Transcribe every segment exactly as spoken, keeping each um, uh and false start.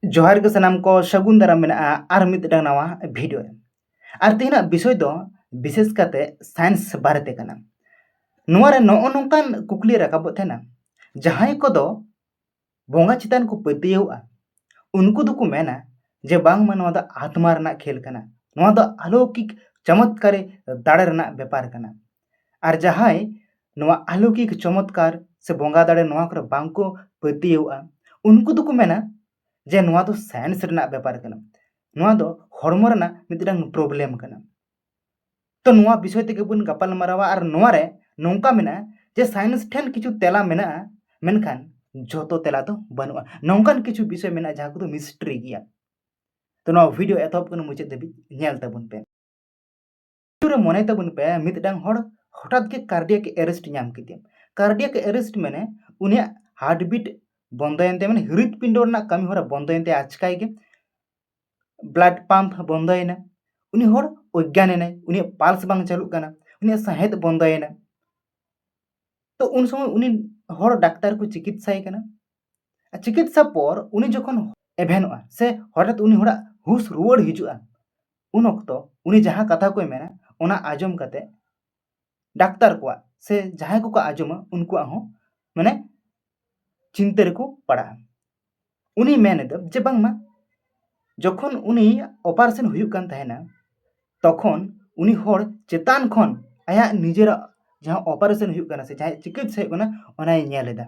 ᱡᱚᱦᱟᱨ ᱜᱮ ᱥᱟᱱᱟᱢ ᱠᱚ, ᱥᱟᱹᱜᱩᱱ ᱫᱟᱨᱟᱢ ᱢᱮᱱᱟᱜᱼᱟ ᱟᱨ ᱢᱤᱫᱴᱟᱝ ᱱᱟᱣᱟ ᱵᱷᱤᱰᱤᱭᱳ ᱨᱮ᱾ ᱟᱨ ᱛᱮᱦᱮᱧᱟᱜ ᱵᱤᱥᱚᱭ ᱫᱚ ᱵᱤᱥᱮᱥ ᱠᱟᱛᱮ ᱥᱟᱭᱮᱱᱥ ᱵᱟᱨᱮᱛᱮ ᱠᱟᱱᱟ᱾ ᱱᱚᱣᱟ ᱨᱮ ᱱᱚᱜᱼᱚ ᱱᱚᱝᱠᱟᱱ ᱠᱩᱠᱞᱤ ᱨᱟᱠᱟᱵᱚᱜ ᱛᱟᱦᱮᱱᱟ, ᱡᱟᱦᱟᱸᱭ ᱠᱚᱫᱚ ᱵᱚᱸᱜᱟ ᱪᱮᱛᱟᱱ ᱠᱚ ᱯᱟᱹᱛᱭᱟᱹᱣᱟᱜᱼᱟ, ᱩᱱᱠᱩ ᱫᱚᱠᱚ ᱢᱮᱱᱟ ᱡᱮ ᱵᱟᱝᱢᱟ ᱱᱚᱣᱟ ᱫᱚ ᱟᱛᱢᱟ ᱨᱮᱱᱟᱜ ᱠᱷᱮᱞ ᱠᱟᱱᱟ, ᱱᱚᱣᱟ ᱫᱚ ᱟᱞᱚᱠᱤᱠ ᱪᱚᱢᱚᱛᱠᱟᱨᱤ ᱫᱟᱲᱮ ᱨᱮᱱᱟᱜ ᱵᱮᱯᱟᱨ ᱠᱟᱱᱟ᱾ ᱟᱨ ᱡᱟᱦᱟᱸᱭ ᱱᱚᱣᱟ ᱟᱞᱚᱠᱤᱠ ᱪᱚᱢᱚᱛᱠᱟᱨ ᱥᱮ ᱵᱚᱸᱜᱟ ᱫᱟᱲᱮ ᱱᱚᱣᱟ ᱠᱚᱨᱮ ᱵᱟᱝᱠᱚ ᱯᱟᱹᱛᱭᱟᱹᱣᱟᱜᱼᱟ, ᱩᱱᱠᱩ ᱫᱚᱠᱚ ᱢᱮᱱᱟ ᱡᱮ ᱱᱚᱣᱟ ᱫᱚ ᱥᱟᱭᱮᱱᱥ ᱨᱮᱱᱟᱜ ᱵᱮᱯᱟᱨ ᱠᱟᱱᱟ, ᱱᱚᱣᱟ ᱫᱚ ᱦᱚᱲᱢᱚ ᱨᱮᱱᱟᱜ ᱢᱤᱫᱴᱟᱝ ᱯᱨᱚᱵᱞᱮᱢ ᱠᱟᱱᱟ᱾ ᱛᱚ ᱱᱚᱣᱟ ᱵᱤᱥᱚᱭ ᱛᱮᱜᱮ ᱵᱚᱱ ᱜᱟᱯᱟᱞ ᱢᱟᱨᱟᱣᱟ᱾ ᱟᱨ ᱱᱚᱣᱟ ᱨᱮ ᱱᱚᱝᱠᱟ ᱢᱮᱱᱟᱜᱼᱟ ᱡᱮ ᱥᱟᱭᱮᱱᱥ ᱴᱷᱮᱱ ᱠᱤᱪᱷᱩ ᱛᱮᱞᱟ ᱢᱮᱱᱟᱜᱼᱟ, ᱢᱮᱱᱠᱷᱟᱱ ᱡᱚᱛᱚ ᱛᱮᱞᱟ ᱫᱚ ᱵᱟᱹᱱᱩᱜᱼᱟ᱾ ᱱᱚᱝᱠᱟᱱ ᱠᱤᱪᱷᱩ ᱵᱤᱥᱚᱭ ᱢᱮᱱᱟᱜᱼᱟ ᱡᱟᱦᱟᱸ ᱠᱚᱫᱚ ᱢᱤᱥᱴᱨᱤ ᱜᱮᱭᱟ᱾ ᱛᱚ ᱱᱚᱣᱟ ᱵᱷᱤᱰᱤᱭᱳ ᱮᱛᱚᱦᱚᱵ ᱠᱷᱚᱱ ᱢᱩᱪᱟᱹᱫ ᱫᱷᱟᱹᱵᱤᱡ ᱧᱮᱞ ᱛᱟᱵᱚᱱ ᱯᱮ᱾ ᱨᱮ ᱢᱚᱱᱮ ᱛᱟᱵᱚᱱ ᱯᱮ, ᱢᱤᱫᱴᱟᱝ ᱦᱚᱲ ᱦᱚᱴᱟᱛ ᱜᱮ ᱠᱟᱨᱰᱤᱭᱟᱠ ᱮᱨᱮᱥᱴ ᱧᱟᱢ ᱠᱮᱫᱮᱭᱟ᱾ ᱠᱟᱨᱰᱤᱭᱟᱠ ᱮᱨᱮᱥᱴ ᱢᱟᱱᱮ ᱩᱱᱤᱭᱟᱜ ᱦᱟᱨᱴ ᱵᱤᱴ ᱵᱚᱱᱫᱚᱭᱮᱱ ᱛᱟᱭᱟ, ᱢᱟᱱᱮ ᱦᱨᱤᱫ ᱯᱤᱸᱰᱟᱹ ᱨᱮᱱᱟᱜ ᱠᱟᱹᱢᱤ ᱦᱚᱨᱟ ᱵᱚᱱᱫᱚᱭᱮᱱ ᱛᱟᱭᱟ ᱟᱪᱠᱟᱭ ᱜᱮ᱾ ᱵᱞᱟᱰ ᱯᱟᱢᱯ ᱵᱚᱱᱫᱚᱭᱮᱱᱟ, ᱩᱱᱤ ᱦᱚᱲ ᱚᱜᱽᱜᱟᱱ ᱮᱱᱟᱭ, ᱩᱱᱤᱭᱟᱜ ᱯᱟᱞᱥ ᱵᱟᱝ ᱪᱟᱹᱞᱩᱜ ᱠᱟᱱᱟ, ᱩᱱᱤᱭᱟᱜ ᱥᱟᱦᱮᱫ ᱵᱚᱱᱫᱚᱭᱮᱱᱟ᱾ ᱛᱚ ᱩᱱ ᱥᱚᱢᱚᱭ ᱩᱱᱤ ᱦᱚᱲ ᱰᱟᱠᱛᱟᱨ ᱠᱚ ᱪᱤᱠᱤᱛᱥᱟᱭᱮ ᱠᱟᱱᱟ᱾ ᱟᱨ ᱪᱤᱠᱤᱛᱥᱟ ᱯᱚᱨ ᱩᱱᱤ ᱡᱚᱠᱷᱚᱱ ᱮᱵᱷᱮᱱᱚᱜᱼᱟ ᱥᱮ ᱦᱚᱴᱟᱛ ᱩᱱᱤ ᱦᱚᱲᱟᱜ ᱦᱩᱥ ᱨᱩᱣᱟᱹᱲ ᱦᱤᱡᱩᱜᱼᱟ, ᱩᱱ ᱚᱠᱛᱚ ᱩᱱᱤ ᱡᱟᱦᱟᱸ ᱠᱟᱛᱷᱟ ᱠᱚᱭ ᱢᱮᱱᱟ, ᱚᱱᱟ ᱟᱸᱡᱚᱢ ᱠᱟᱛᱮ ᱰᱟᱠᱛᱟᱨ ᱠᱚᱣᱟᱜ ᱥᱮ ᱡᱟᱦᱟᱸᱭ ᱠᱚᱠᱚ ᱟᱸᱡᱚᱢᱟ, ᱩᱱᱠᱩᱣᱟᱜ ᱦᱚᱸ ᱢᱟᱱᱮ ᱪᱤᱱᱛᱟᱹ ᱨᱮᱠᱚ ᱯᱟᱲᱟᱜᱼᱟ᱾ ᱩᱱᱤ ᱢᱮᱱ ᱮᱫᱟ ᱡᱮ ᱵᱟᱝᱢᱟ ᱡᱚᱠᱷᱚᱱ ᱩᱱᱤ ᱚᱯᱟᱨᱮᱥᱚᱱ ᱦᱩᱭᱩᱜ ᱠᱟᱱ ᱛᱟᱦᱮᱱᱟ, ᱛᱚᱠᱷᱚᱱ ᱩᱱᱤ ᱦᱚᱲ ᱪᱮᱛᱟᱱ ᱠᱷᱚᱱ ᱟᱭᱟᱜ ᱱᱤᱡᱮᱨᱟᱜ ᱡᱟᱦᱟᱸ ᱚᱯᱟᱨᱮᱥᱚᱱ ᱦᱩᱭᱩᱜ ᱠᱟᱱᱟ ᱥᱮ ᱡᱟᱦᱟᱸᱭ ᱪᱤᱠᱤᱛᱥᱟ ᱦᱩᱭᱩᱜ ᱠᱟᱱᱟ, ᱚᱱᱟᱭ ᱧᱮᱞ ᱮᱫᱟ᱾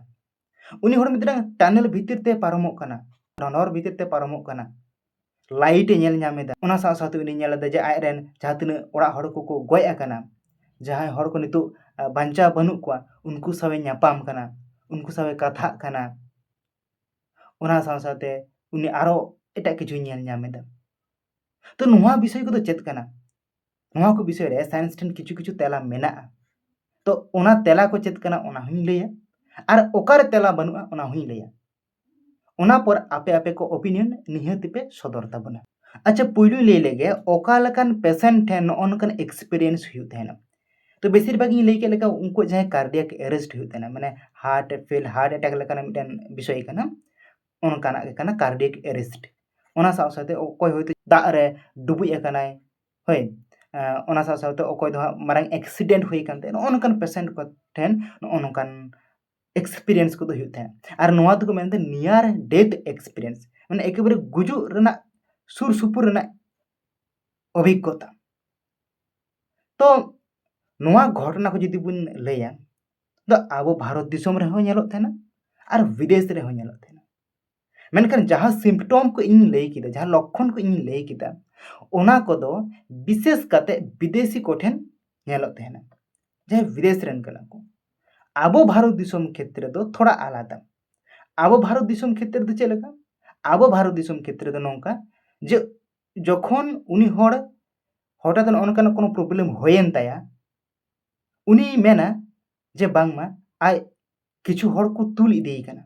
ᱩᱱᱤ ᱦᱚᱲ ᱢᱤᱫᱴᱟᱝ ᱴᱟᱱᱮᱞ ᱵᱷᱤᱛᱤᱨ ᱛᱮ ᱯᱟᱨᱚᱢᱚᱜ ᱠᱟᱱᱟ, ᱰᱚᱸᱰᱚᱨ ᱵᱷᱤᱛᱤᱨ ᱛᱮ ᱯᱟᱨᱚᱢᱚᱜ ᱠᱟᱱᱟ, ᱞᱟᱭᱤᱴ ᱮ ᱧᱮᱞ ᱧᱟᱢ ᱮᱫᱟ᱾ ᱚᱱᱟ ᱥᱟᱶ ᱥᱟᱶᱛᱮ ᱩᱱᱤ ᱧᱮᱞ ᱮᱫᱟ ᱡᱮ ᱟᱡᱨᱮᱱ ᱡᱟᱦᱟᱸ ᱛᱤᱱᱟᱹᱜ ᱚᱲᱟᱜ ᱦᱚᱲ ᱠᱚᱠᱚ ᱜᱚᱡ ᱟᱠᱟᱱᱟ, ᱡᱟᱦᱟᱸᱭ ᱦᱚᱲ ᱠᱚ ᱱᱤᱛᱚᱜ, ᱟ, ᱵᱟᱧᱪᱟᱣ ᱵᱟᱹᱱᱩᱜ ᱠᱚᱣᱟ, ᱩᱱᱠᱩ ᱥᱟᱶᱮ ᱧᱟᱯᱟᱢ ᱠᱟᱱᱟ, ᱩᱱᱠᱩ ᱥᱟᱶᱮ ᱠᱟᱛᱷᱟᱜ ᱠᱟᱱᱟ᱾ ᱚᱱᱟ ᱥᱟᱶ ᱥᱟᱶᱛᱮ ᱩᱱᱤ ᱟᱨᱚ ᱮᱴᱟᱜ ᱠᱤᱪᱷᱩᱭ ᱧᱮᱞ ᱧᱟᱢ ᱮᱫᱟ᱾ ᱛᱚ ᱱᱚᱣᱟ ᱵᱤᱥᱚᱭ ᱠᱚᱫᱚ ᱪᱮᱫ ᱠᱟᱱᱟ? ᱱᱚᱣᱟ ᱠᱚ ᱵᱤᱥᱚᱭ ᱨᱮ ᱥᱟᱭᱮᱱᱥ ᱴᱷᱮᱱ ᱠᱤᱪᱷᱩ ᱠᱤᱪᱷᱩ ᱛᱮᱞᱟ ᱢᱮᱱᱟᱜᱼᱟ᱾ ᱛᱚ ᱚᱱᱟ ᱛᱮᱞᱟ ᱠᱚ ᱪᱮᱫ ᱠᱟᱱᱟ, ᱚᱱᱟ ᱦᱚᱸᱧ ᱞᱟᱹᱭᱟ, ᱟᱨ ᱚᱠᱟᱨᱮ ᱛᱮᱞᱟ ᱵᱟᱹᱱᱩᱜᱼᱟ, ᱚᱱᱟ ᱦᱚᱸᱧ ᱞᱟᱹᱭᱟ᱾ ᱚᱱᱟ ᱯᱚᱨ ᱟᱯᱮ ᱟᱯᱮ ᱠᱚ ᱚᱯᱤᱱᱤᱭᱚᱱ ᱱᱤᱦᱟᱹᱛ ᱯᱮ ᱥᱚᱫᱚᱨ ᱛᱟᱵᱚᱱᱟ᱾ ᱟᱪᱪᱷᱟ, ᱯᱩᱭᱞᱩᱧ ᱞᱟᱹᱭ ᱞᱮᱜᱮ, ᱚᱠᱟ ᱞᱮᱠᱟᱱ ᱯᱮᱥᱮᱱᱴ ᱴᱷᱮᱱ ᱱᱚᱜᱼᱚ ᱱᱚᱝᱠᱟᱱ ᱮᱠᱥᱯᱮᱨᱤᱭᱮᱱᱥ ᱦᱩᱭᱩᱜ ᱛᱟᱦᱮᱱᱟ? ᱛᱚ ᱵᱮᱥᱤᱨ ᱵᱷᱟᱜᱽ ᱤᱧ ᱞᱟᱹᱭ ᱠᱮᱫ ᱞᱮᱠᱟ, ᱩᱱᱠᱩ ᱡᱟᱦᱟᱸᱭ ᱠᱟᱨᱰᱤᱭᱟᱠ ᱮᱨᱮᱥᱴ ᱦᱩᱭᱩᱜ ᱛᱟᱦᱮᱱᱟ, ᱢᱟᱱᱮ ᱦᱟᱨᱴ ᱯᱷᱮᱞ, ᱦᱟᱨᱴ ᱮᱴᱮᱠ ᱞᱮᱠᱟᱱᱟᱜ ᱢᱤᱫᱴᱮᱱ ᱵᱤᱥᱚᱭ ᱠᱟᱱᱟ᱾ ᱚᱱᱠᱟᱱᱟᱜ ᱜᱮ ᱠᱟᱱᱟ ᱠᱟᱨᱰᱤᱭᱟᱠ ᱮᱨᱮᱥᱴ᱾ ᱚᱱᱟ ᱥᱟᱶ ᱥᱟᱶᱛᱮ ᱚᱠᱚᱭ ᱦᱚᱭᱛᱳ ᱫᱟᱜ ᱨᱮ ᱰᱩᱵᱩᱡ ᱟᱠᱟᱱᱟᱭ, ᱦᱳᱭ, ᱚᱱᱟ ᱥᱟᱶ ᱥᱟᱶᱛᱮ ᱚᱠᱚᱭ ᱫᱚ ᱦᱟᱸᱜ ᱢᱟᱨᱟᱝ ᱮᱠᱥᱤᱰᱮᱱᱴ ᱦᱩᱭ ᱟᱠᱟᱱ ᱛᱟᱭᱟ, ᱱᱚᱜᱼᱚ ᱱᱚᱝᱠᱟᱱ ᱯᱮᱥᱮᱱᱴ ᱠᱚ ᱴᱷᱮᱱ ᱱᱚᱜᱼᱚ ᱱᱚᱝᱠᱟᱱ ᱮᱠᱥᱯᱤᱨᱤᱭᱮᱱᱥ ᱠᱚᱫᱚ ᱦᱩᱭᱩᱜ ᱛᱟᱦᱮᱸᱫ᱾ ᱟᱨ ᱱᱚᱣᱟ ᱫᱚᱠᱚ ᱢᱮᱱᱫᱟ ᱱᱤᱭᱟᱨ ᱰᱮᱛᱷ ᱮᱠᱥᱯᱤᱨᱤᱭᱮᱱᱥ, ᱢᱟᱱᱮ ᱮᱠᱮᱵᱟᱨᱮ ᱜᱩᱡᱩᱜ ᱨᱮᱱᱟᱜ ᱥᱩᱨ ᱥᱩᱯᱩᱨ ᱨᱮᱱᱟᱜ ᱚᱵᱷᱤᱜᱽᱜᱚᱛᱟ᱾ ᱛᱚ ᱱᱚᱣᱟ ᱜᱷᱚᱴᱚᱱᱟ ᱠᱚ ᱡᱩᱫᱤ ᱵᱚᱱ ᱞᱟᱹᱭᱟ, ᱫᱚ ᱟᱵᱚ ᱵᱷᱟᱨᱚᱛ ᱫᱤᱥᱚᱢ ᱨᱮᱦᱚᱸ ᱧᱮᱞᱚᱜ ᱛᱟᱦᱮᱱᱟ ᱟᱨ ᱵᱤᱫᱮᱥ ᱨᱮᱦᱚᱸ ᱧᱮᱞᱚᱜ ᱛᱟᱦᱮᱱᱟ᱾ ᱢᱮᱱᱠᱷᱟᱱ ᱡᱟᱦᱟᱸ ᱥᱤᱢᱯᱴᱚᱢ ᱠᱚ ᱤᱧ ᱞᱟᱹᱭ ᱠᱮᱫᱟ, ᱡᱟᱦᱟᱸ ᱞᱚᱠᱠᱷᱚᱱ ᱠᱚ ᱤᱧ ᱞᱟᱹᱭ ᱠᱮᱫᱟ, ᱚᱱᱟ ᱠᱚᱫᱚ ᱵᱤᱥᱮᱥ ᱠᱟᱛᱮ ᱵᱤᱫᱮᱥᱤ ᱠᱚᱴᱷᱮᱱ ᱧᱮᱞᱚᱜ ᱛᱟᱦᱮᱱᱟ, ᱡᱟᱦᱟᱸᱭ ᱵᱤᱫᱮᱥ ᱨᱮᱱ ᱠᱟᱱᱟ ᱠᱚ᱾ ᱟᱵᱚ ᱵᱷᱟᱨᱚᱛ ᱫᱤᱥᱚᱢ ᱠᱷᱮᱛᱨᱮ ᱫᱚ ᱛᱷᱚᱲᱟ ᱟᱞᱟᱫᱟ᱾ ᱟᱵᱚ ᱵᱷᱟᱨᱚᱛ ᱫᱤᱥᱚᱢ ᱠᱷᱮᱛᱨᱮ ᱫᱚ ᱪᱮᱫ ᱞᱮᱠᱟ? ᱟᱵᱚ ᱵᱷᱟᱨᱚᱛ ᱫᱤᱥᱚᱢ ᱠᱷᱮᱛᱨᱮ ᱫᱚ ᱱᱚᱝᱠᱟ ᱡᱮ ᱡᱚᱠᱷᱚᱱ ᱩᱱᱤ ᱦᱚᱲ ᱦᱚᱴᱟᱛ ᱱᱚᱜᱼᱚ ᱱᱚᱝᱠᱟᱱᱟᱜ ᱠᱳᱱᱳ ᱯᱨᱚᱵᱞᱮᱢ ᱦᱩᱭᱮᱱ ᱛᱟᱭᱟ, ᱩᱱᱤᱭ ᱢᱮᱱᱟ ᱡᱮ ᱵᱟᱝᱢᱟ ᱟᱡ ᱠᱤᱪᱷᱩ ᱦᱚᱲ ᱠᱚ ᱛᱩᱞ ᱤᱫᱤᱭᱮ ᱠᱟᱱᱟ,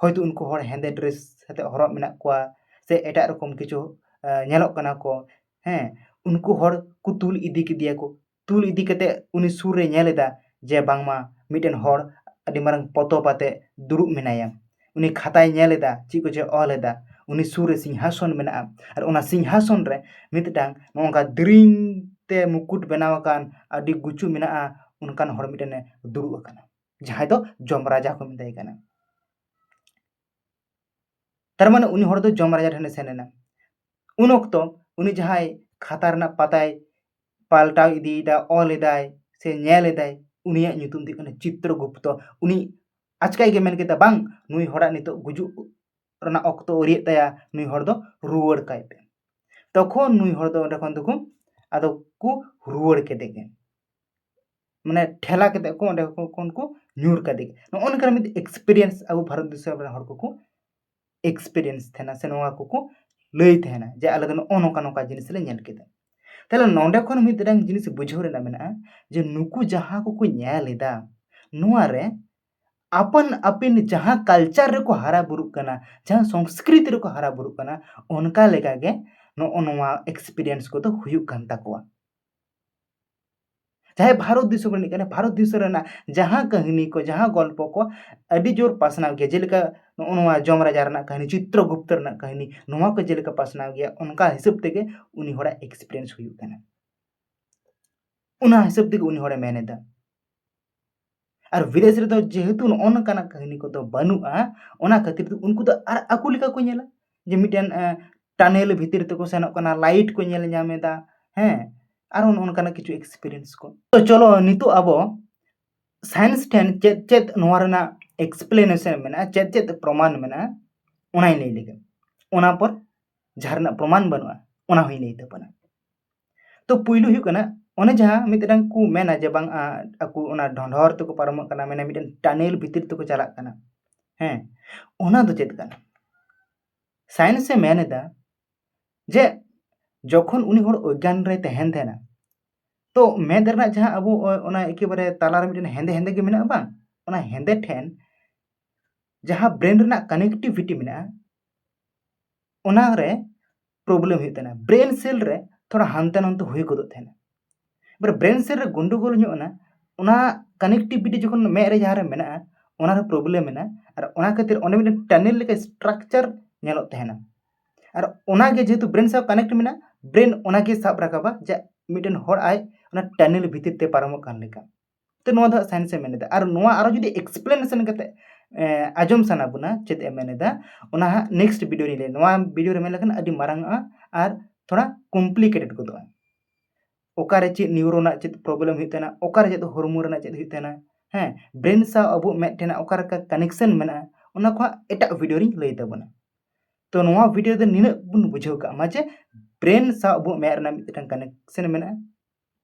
ᱦᱚᱭᱛᱳ ᱩᱱᱠᱩ ᱦᱚᱲ ᱦᱮᱸᱫᱮ ᱰᱨᱮᱥ ᱟᱛᱮ ᱦᱚᱨᱚᱜ ᱢᱮᱱᱟᱜ ᱠᱚᱣᱟ ᱥᱮ ᱮᱴᱟᱜ ᱨᱚᱠᱚᱢ ᱠᱤᱪᱷᱩ ᱧᱮᱞᱚᱜ ᱠᱟᱱᱟ ᱠᱚ, ᱦᱮᱸ, ᱩᱱᱠᱩ ᱦᱚᱲ ᱠᱚ ᱛᱩᱞ ᱤᱫᱤ ᱠᱮᱫᱮᱭᱟ ᱠᱚ᱾ ᱛᱩᱞ ᱤᱫᱤ ᱠᱟᱛᱮ ᱩᱱᱤ ᱥᱩᱨ ᱨᱮ ᱧᱮᱞ ᱮᱫᱟ ᱡᱮ ᱵᱟᱝᱢᱟ ᱢᱤᱫᱴᱮᱱ ᱦᱚᱲ ᱟᱹᱰᱤ ᱢᱟᱨᱟᱝ ᱯᱚᱛᱚᱵ ᱟᱛᱮ ᱫᱩᱲᱩᱵ ᱢᱮᱱᱟᱭᱟ, ᱩᱱᱤ ᱠᱷᱟᱛᱟᱭ ᱧᱮᱞ ᱮᱫᱟ, ᱪᱮᱫ ᱠᱚᱪᱚᱭ ᱚᱞ ᱮᱫᱟ, ᱩᱱᱤ ᱥᱩᱨ ᱨᱮ ᱥᱤᱝᱦᱟᱥᱚᱱ ᱢᱮᱱᱟᱜᱼᱟ, ᱟᱨ ᱚᱱᱟ ᱥᱤᱝᱦᱟᱥᱚᱱ ᱨᱮ ᱢᱤᱫᱴᱟᱝ ᱱᱚᱜᱼᱚ ᱱᱚᱝᱠᱟ ᱫᱮᱨᱮᱧ ᱛᱮ ᱢᱩᱠᱩᱴ ᱵᱮᱱᱟᱣ ᱟᱠᱟᱱ ᱟᱹᱰᱤ ᱜᱩᱪᱩ ᱢᱮᱱᱟᱜᱼᱟ, ᱚᱱᱠᱟᱱ ᱦᱚᱲ ᱢᱤᱫᱴᱮᱱᱮ ᱫᱩᱲᱩᱵ ᱟᱠᱟᱱᱟ, ᱡᱟᱦᱟᱸᱭ ᱫᱚ ᱡᱚᱢ ᱨᱟᱡᱟ ᱠᱚ ᱢᱮᱛᱟᱭ ᱠᱟᱱᱟ᱾ ᱛᱟᱨ ᱢᱟᱱᱮ ᱩᱱᱤ ᱦᱚᱲ ᱫᱚ ᱡᱚᱢ ᱨᱟᱡᱟ ᱴᱷᱮᱱᱮ ᱥᱮᱱ ᱮᱱᱟ᱾ ᱩᱱ ᱚᱠᱛᱚ ᱩᱱᱤ ᱡᱟᱦᱟᱸᱭ ᱠᱷᱟᱛᱟ ᱨᱮᱱᱟᱜ ᱯᱟᱛᱟᱭ ᱯᱟᱞᱴᱟᱣ ᱤᱫᱤᱭᱮᱫᱟ, ᱚᱞ ᱮᱫᱟᱭ ᱥᱮ ᱧᱮᱞ ᱮᱫᱟᱭ, ᱩᱱᱤᱭᱟᱜ ᱧᱩᱛᱩᱢ ᱫᱚ ᱦᱩᱭᱩᱜ ᱠᱟᱱᱟ ᱪᱤᱛᱨᱚᱜᱩᱯᱛᱚ᱾ ᱩᱱᱤ ᱟᱪᱠᱟᱭ ᱜᱮ ᱢᱮᱱ ᱠᱮᱫᱟ, ᱵᱟᱝ, ᱱᱩᱭ ᱦᱚᱲᱟᱜ ᱱᱤᱛᱚᱜ ᱜᱩᱡᱩᱜ ᱨᱮᱱᱟᱜ ᱚᱠᱛᱚ ᱟᱹᱣᱨᱤᱭᱮᱫ ᱛᱟᱭᱟ, ᱱᱩᱭ ᱦᱚᱲ ᱫᱚ ᱨᱩᱣᱟᱹᱲ ᱠᱟᱭ ᱯᱮ᱾ ᱛᱚᱠᱷᱚᱱ ᱱᱩᱭ ᱦᱚᱲ ᱫᱚ ᱚᱸᱰᱮ ᱠᱷᱚᱱ ᱫᱚᱠᱚ ᱟᱫᱚ ᱠᱚ ᱨᱩᱣᱟᱹᱲ ᱠᱮᱫᱮ ᱜᱮ, ᱢᱟᱱᱮ ᱴᱷᱮᱞᱟ ᱠᱟᱛᱮ ᱠᱚ ᱚᱸᱰᱮ ᱠᱷᱚᱱ ᱠᱚ ᱧᱩᱨ ᱠᱟᱫᱮ ᱜᱮ᱾ ᱱᱚᱜᱼᱚ ᱱᱚᱝᱠᱟᱱ ᱢᱤᱫ ᱮᱠᱥᱯᱤᱨᱤᱭᱮᱱᱥ ᱟᱵᱚ ᱵᱷᱟᱨᱚᱛ ᱫᱤᱥᱚᱢ ᱨᱮᱱ ᱦᱚᱲ ᱠᱚᱠᱚ ᱮᱠᱥᱯᱤᱨᱤᱭᱮᱱᱥ ᱛᱟᱦᱮᱱᱟ ᱥᱮ ᱱᱚᱣᱟ ᱠᱚᱠᱚ ᱞᱟᱹᱭ ᱛᱟᱦᱮᱱᱟ ᱡᱮ ᱟᱞᱮ ᱫᱚ ᱱᱚᱜᱼᱚ ᱱᱚᱝᱠᱟ ᱱᱚᱝᱠᱟ ᱡᱤᱱᱤᱥ ᱞᱮ ᱧᱮᱞ ᱠᱮᱫᱟ᱾ ᱛᱟᱦᱞᱮ ᱱᱚᱸᱰᱮ ᱠᱷᱚᱱ ᱢᱤᱫᱴᱟᱝ ᱡᱤᱱᱤᱥ ᱵᱩᱡᱷᱟᱹᱣ ᱨᱮᱱᱟᱜ ᱢᱮᱱᱟᱜᱼᱟ ᱡᱮ ᱱᱩᱠᱩ ᱡᱟᱦᱟᱸ ᱠᱚᱠᱚ ᱧᱮᱞ ᱮᱫᱟ, ᱱᱚᱣᱟ ᱨᱮ ᱟᱯᱟᱱ ᱟᱹᱯᱤᱱ ᱡᱟᱦᱟᱸ ᱠᱟᱞᱪᱟᱨ ᱨᱮᱠᱚ ᱦᱟᱨᱟ ᱵᱩᱨᱩᱜ ᱠᱟᱱᱟ, ᱡᱟᱦᱟᱸ ᱥᱚᱝᱥᱠᱨᱤᱛᱤ ᱨᱮᱠᱚ ᱦᱟᱨᱟ ᱵᱩᱨᱩᱜ ᱠᱟᱱᱟ, ᱚᱱᱠᱟ ᱞᱮᱠᱟᱜᱮ ᱱᱚᱜᱼᱚ ᱱᱚᱣᱟ ᱮᱠᱥᱯᱤᱨᱤᱭᱮᱱᱥ ᱠᱚᱫᱚ ᱦᱩᱭᱩᱜ ᱠᱟᱱ ᱛᱟᱠᱚᱣᱟ᱾ ᱪᱟᱦᱮ ᱵᱷᱟᱨᱚᱛ ᱫᱤᱥᱚᱢ ᱨᱤᱱᱤᱡ ᱠᱟᱱᱟᱭ, ᱵᱷᱟᱨᱚᱛ ᱫᱤᱥᱚᱢ ᱨᱮᱱᱟᱜ ᱡᱟᱦᱟᱸ ᱠᱟᱹᱦᱱᱤ ᱠᱚ, ᱡᱟᱦᱟᱸ ᱜᱚᱞᱯᱚ ᱠᱚ ᱟᱹᱰᱤ ᱡᱳᱨ ᱯᱟᱥᱱᱟᱣ ᱜᱮᱭᱟ, ᱡᱮᱞᱮᱠᱟ ᱱᱚᱜᱼᱚ ᱱᱚᱣᱟ ᱡᱚᱢ ᱨᱟᱡᱟ ᱨᱮᱱᱟᱜ ᱠᱟᱹᱦᱱᱤ, ᱪᱤᱛᱨᱚᱜᱩᱯᱛᱚ ᱨᱮᱱᱟᱜ ᱠᱟᱹᱦᱱᱤ, ᱱᱚᱣᱟ ᱠᱚ ᱡᱮᱞᱮᱠᱟ ᱯᱟᱥᱱᱟᱣ ᱜᱮᱭᱟ, ᱚᱱᱠᱟ ᱦᱤᱥᱟᱹᱵ ᱛᱮᱜᱮ ᱩᱱᱤ ᱦᱚᱲᱟᱜ ᱮᱠᱥᱯᱤᱨᱤᱭᱮᱱᱥ ᱦᱩᱭᱩᱜ ᱠᱟᱱᱟ᱾ ᱚᱱᱟ ᱦᱤᱥᱟᱹᱵ ᱛᱮᱜᱮ ᱩᱱᱤ ᱦᱚᱲᱮ ᱢᱮᱱ ᱮᱫᱟ᱾ ᱟᱨ ᱵᱤᱫᱮᱥ ᱨᱮᱫᱚ ᱡᱮᱦᱮᱛᱩ ᱱᱚᱜᱼᱚ ᱱᱚᱝᱠᱟᱱᱟᱜ ᱠᱟᱹᱦᱱᱤ ᱠᱚᱫᱚ ᱵᱟᱹᱱᱩᱜᱼᱟ, ᱚᱱᱟ ᱠᱷᱟᱹᱛᱤᱨ ᱛᱮ ᱩᱱᱠᱩ ᱫᱚ ᱟᱨ ᱟᱠᱚ ᱞᱮᱠᱟ ᱠᱚ ᱧᱮᱞᱟ, ᱡᱮ ᱢᱤᱫᱴᱮᱱ ᱴᱟᱱᱮᱞ ᱵᱷᱤᱛᱤᱨ ᱛᱮᱠᱚ ᱥᱮᱱᱚᱜ ᱠᱟᱱᱟ, ᱞᱟᱭᱤᱴ ᱠᱚ ᱧᱮᱞ ᱧᱟᱢ ᱮᱫᱟ, ᱦᱮᱸ, ᱟᱨ ᱱᱚᱜᱼᱚ ᱱᱚᱝᱠᱟᱱᱟᱜ ᱠᱤᱪᱷᱩ ᱮᱠᱥᱯᱤᱨᱤᱭᱮᱱᱥ ᱠᱚ᱾ ᱛᱚ ᱪᱚᱞᱚ, ᱱᱤᱛᱚᱜ ᱟᱵᱚ ᱥᱟᱭᱮᱱᱥ ᱴᱷᱮᱱ ᱪᱮᱫ ᱪᱮᱫ ᱱᱚᱣᱟ ᱨᱮᱱᱟᱜ ᱮᱠᱥᱯᱞᱮᱱᱮᱥᱚᱱ ᱢᱮᱱᱟᱜᱼᱟ, ᱪᱮᱫ ᱪᱮᱫ ᱯᱨᱚᱢᱟᱱ ᱢᱮᱱᱟᱜᱼᱟ, ᱚᱱᱟᱧ ᱞᱟᱹᱭ ᱞᱮᱜᱮ᱾ ᱚᱱᱟ ᱯᱚᱨ ᱡᱟᱦᱟᱸ ᱨᱮᱱᱟᱜ ᱯᱨᱚᱢᱟᱱ ᱵᱟᱹᱱᱩᱜᱼᱟ, ᱚᱱᱟ ᱦᱚᱸᱧ ᱞᱟᱹᱭ ᱛᱟᱵᱚᱱᱟ᱾ ᱛᱚ ᱯᱩᱭᱞᱩ ᱦᱩᱭᱩᱜ ᱠᱟᱱᱟ, ᱚᱱᱮ ᱡᱟᱦᱟᱸ ᱢᱤᱫᱴᱟᱝ ᱠᱚ ᱢᱮᱱᱟ ᱡᱮ ᱵᱟᱝ, ᱟ, ᱟᱠᱚ ᱚᱱᱟ ᱰᱷᱚᱸᱰᱷᱚᱨ ᱛᱮᱠᱚ ᱯᱟᱨᱚᱢᱚᱜ ᱠᱟᱱᱟ, ᱢᱟᱱᱮ ᱢᱤᱫᱴᱮᱱ ᱴᱟᱱᱮᱞ ᱵᱷᱤᱛᱤᱨ ᱛᱮᱠᱚ ᱪᱟᱞᱟᱜ ᱠᱟᱱᱟ, ᱦᱮᱸ, ᱚᱱᱟ ᱫᱚ ᱪᱮᱫ ᱠᱟᱱᱟ? ᱥᱟᱭᱮᱱᱥ ᱮ ᱢᱮᱱ ᱮᱫᱟ ᱡᱮ ᱡᱚᱠᱷᱚᱱ ᱩᱱᱤ ᱦᱚᱲ ᱚᱜᱽᱜᱟᱱ ᱨᱮ ᱛᱟᱦᱮᱱ ᱛᱟᱦᱮᱱᱟ, ᱛᱚ ᱢᱮᱫ ᱨᱮᱱᱟᱜ ᱡᱟᱦᱟᱸ ᱟᱵᱚ, ᱚ-, ᱚᱱᱟ ᱮᱠᱮᱵᱟᱨᱮ ᱛᱟᱞᱟ ᱨᱮ ᱢᱤᱫᱴᱮᱱ ᱦᱮᱸᱫᱮ ᱦᱮᱸᱫᱮ ᱜᱮ ᱢᱮᱱᱟᱜᱼᱟ ᱵᱟᱝ, ᱚᱱᱟ ᱦᱮᱸᱫᱮ ᱴᱷᱮᱱ ᱡᱟᱦᱟᱸ ᱵᱨᱮᱱ ᱨᱮᱱᱟᱜ ᱠᱟᱱᱮᱠᱴᱤᱵᱷᱤᱴᱤ ᱢᱮᱱᱟᱜᱼᱟ, ᱚᱱᱟ ᱨᱮ ᱯᱨᱚᱵᱞᱮᱢ ᱦᱩᱭᱩᱜ ᱛᱟᱦᱮᱱᱟ, ᱵᱨᱮᱱ ᱥᱮᱞ ᱨᱮ ᱛᱷᱚᱲᱟ ᱦᱟᱱᱛᱮ ᱱᱟᱛᱮ ᱦᱩᱭ ᱜᱚᱫᱚᱜ ᱛᱟᱦᱮᱱᱟ᱾ ᱮᱵᱟᱨ ᱵᱨᱮᱱ ᱥᱮᱞ ᱨᱮ ᱜᱚᱱᱰᱳᱜᱳᱞ ᱧᱚᱜ ᱮᱱᱟ, ᱚᱱᱟ ᱠᱟᱱᱮᱠᱴᱤᱵᱷᱤᱴᱤ ᱡᱚᱠᱷᱚᱱ ᱢᱮᱫ ᱨᱮ ᱡᱟᱦᱟᱸ ᱨᱮ ᱢᱮᱱᱟᱜᱼᱟ, ᱚᱱᱟ ᱨᱮ ᱯᱨᱚᱵᱞᱮᱢ ᱮᱱᱟ, ᱟᱨ ᱚᱱᱟ ᱠᱷᱟᱹᱛᱤᱨ ᱚᱸᱰᱮ ᱢᱤᱫᱴᱮᱱ ᱴᱟᱱᱮᱞ ᱞᱮᱠᱟ ᱥᱴᱨᱟᱠᱪᱟᱨ ᱧᱮᱞᱚᱜ ᱛᱟᱦᱮᱱᱟ᱾ ᱟᱨ ᱚᱱᱟ ᱜᱮ ᱡᱮᱦᱮᱛᱩ ᱵᱨᱮᱱ ᱥᱟᱶ ᱠᱟᱱᱮᱠᱴ ᱢᱮᱱᱟᱜᱼᱟ, ᱵᱨᱮᱱ ᱚᱱᱟ ᱜᱮ ᱥᱟᱵ ᱨᱟᱠᱟᱵᱟ ᱡᱮ ᱢᱤᱫᱴᱮᱱ ᱦᱚᱲ ᱟᱡ ᱚᱱᱟ ᱴᱟᱱᱮᱞ ᱵᱷᱤᱛᱤᱨ ᱛᱮ ᱯᱟᱨᱚᱢᱚᱜ ᱠᱟᱱ ᱞᱮᱠᱟ᱾ ᱛᱚ ᱱᱚᱣᱟ ᱫᱚ ᱦᱟᱸᱜ ᱥᱟᱭᱮᱱᱥ ᱮ ᱢᱮᱱ ᱮᱫᱟ᱾ ᱟᱨ ᱱᱚᱣᱟ ᱟᱨᱚ ᱡᱩᱫᱤ ᱮᱠᱥᱯᱞᱮᱱᱮᱥᱚᱱ ᱠᱟᱛᱮ, ᱮ, ᱟᱸᱡᱚᱢ ᱥᱟᱱᱟ ᱵᱚᱱᱟ ᱪᱮᱫ ᱮ ᱢᱮᱱ ᱮᱫᱟ, ᱚᱱᱟ ᱦᱟᱸᱜ ᱱᱮᱠᱥᱴ ᱵᱷᱤᱰᱤᱭᱳ ᱨᱮᱧ ᱞᱟᱹᱭᱟ᱾ ᱱᱚᱣᱟ ᱵᱷᱤᱰᱤᱭᱳ ᱨᱮ ᱢᱮᱱ ᱞᱮᱠᱷᱟᱱ ᱟᱹᱰᱤ ᱢᱟᱨᱟᱝᱚᱜᱼᱟ ᱟᱨ ᱛᱷᱚᱲᱟ ᱠᱚᱢᱯᱞᱤᱠᱮᱴᱮᱰ ᱜᱚᱫᱚᱜᱼᱟ᱾ ᱚᱠᱟᱨᱮ ᱪᱮᱫ ᱱᱤᱭᱩᱨᱚᱱ ᱨᱮᱱᱟᱜ ᱪᱮᱫ ᱯᱨᱚᱵᱞᱮᱢ ᱦᱩᱭᱩᱜ ᱛᱟᱦᱮᱱᱟ, ᱚᱠᱟᱨᱮ ᱪᱮᱫ ᱦᱚᱲᱢᱚ ᱨᱮᱱᱟᱜ ᱪᱮᱫ ᱦᱩᱭᱩᱜ ᱛᱟᱦᱮᱱᱟ, ᱦᱮᱸ, ᱵᱨᱮᱱ ᱥᱟᱶ ᱟᱵᱚ ᱢᱮᱫ ᱴᱷᱮᱱᱟᱜ ᱚᱠᱟ ᱞᱮᱠᱟ ᱠᱟᱱᱮᱠᱥᱚᱱ ᱢᱮᱱᱟᱜᱼᱟ, ᱚᱱᱟ ᱠᱚ ᱦᱟᱸᱜ ᱮᱴᱟᱜ ᱵᱷᱤᱰᱤᱭᱳ ᱨᱤᱧ ᱞᱟᱹᱭ ᱛᱟᱵᱚᱱᱟ᱾ ᱛᱚ ᱱᱚᱣᱟ ᱵᱷᱤᱰᱤᱭᱳ ᱫᱚ ᱱᱤᱱᱟᱹᱜ ᱵᱚᱱ ᱵᱩᱡᱷᱟᱹᱣ ᱠᱟᱜ ᱢᱟ ᱡᱮ ᱵᱨᱮᱱ ᱥᱟᱶ ᱟᱵᱚ ᱢᱮᱫ ᱨᱮᱱᱟᱜ ᱢᱤᱫᱴᱟᱝ ᱠᱟᱱᱮᱠᱥᱚᱱ ᱢᱮᱱᱟᱜᱼᱟ᱾